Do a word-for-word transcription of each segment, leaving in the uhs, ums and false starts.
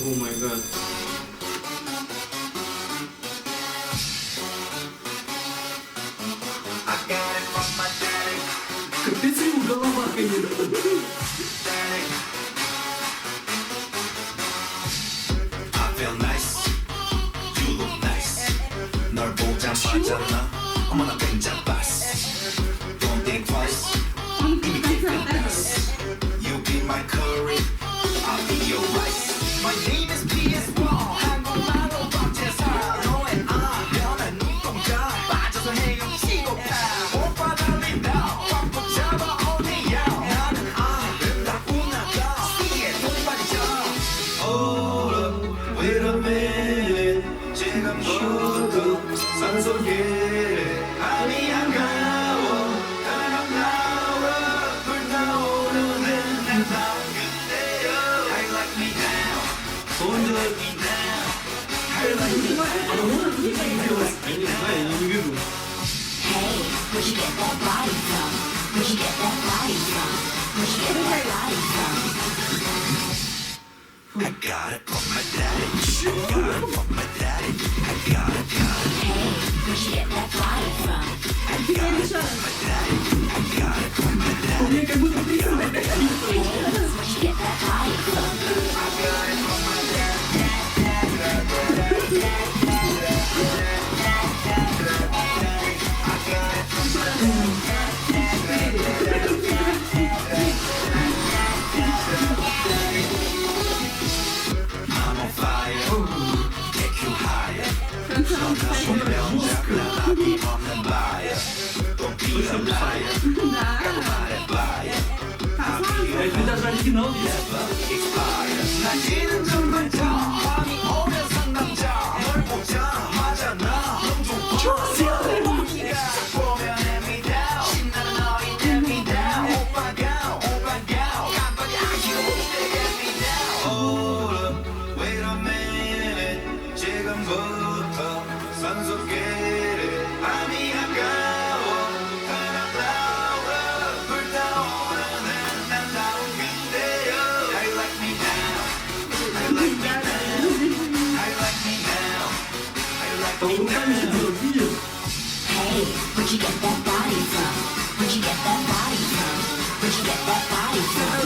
Oh my god. Капец, ему голова, конечно. I feel nice. You look nice. 널 보자마자 나 어머나 굉장히 bless. Don't think twice. 이미 기분 nice. You be my curry. I'll be your rice. My name is P S Wall. 한국말로 박재상. 너의 아 변한 눈동자. 빠져서 헤엄치고 가. 오빠 달린다. 꽉 붙잡아 어디야. 나는 아름답고 나가. Wait a minute. 지금부터 산속에 아니 안 가워. 사람 나와. 불타오르는 내 마음 그대로. I like me now. Hey, where'd you get that body from? Where'd you get that body from? Where'd you get that body from? I got it from my daddy. Got it from my daddy. I got it, got it. Hey, where'd you get that body from? I got it from my daddy. I got it from my daddy. Hey, where'd you get that body from? I'm on fire, take you higher. Don't be a liar. Don't be a liar. Don't 말해봐요. Ey, bir daha şarkı ne oldu ya? Never expire. 나 지는 정말 다 밤이 오면 상남자. 널 보자마자 나 너무 좋아. 보면 every day. 신나는 너의 every day. 오빠가, 오빠가. 깜빡이 안 켜고 every day. Hold up, wait a minute. 지금부터 산속길에 밤이 아까워. 하나flower 불타오르는 아름다운 그대여. I like me now. I like me now. I like me now. I like me now. Hey, where'd you get that body from? Where'd you get that body from? Where'd you get that body from?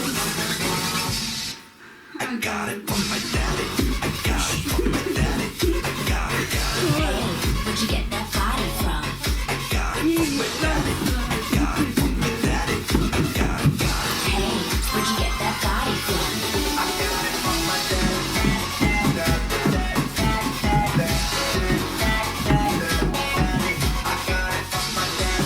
I got it from my daddy. I got it from my daddy. I got it, got it. Hey, where'd you get that body from? I got it from my daddy. I got it from my daddy. I got it, got it. Hey, where'd you get that body from? I got it from my daddy. I got it from my daddy.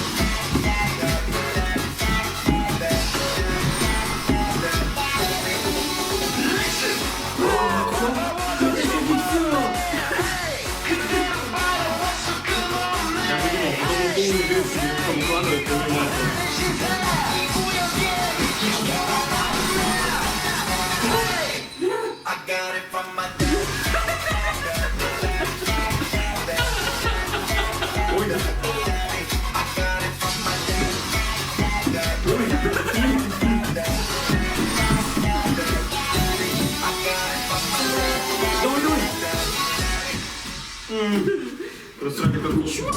Просто как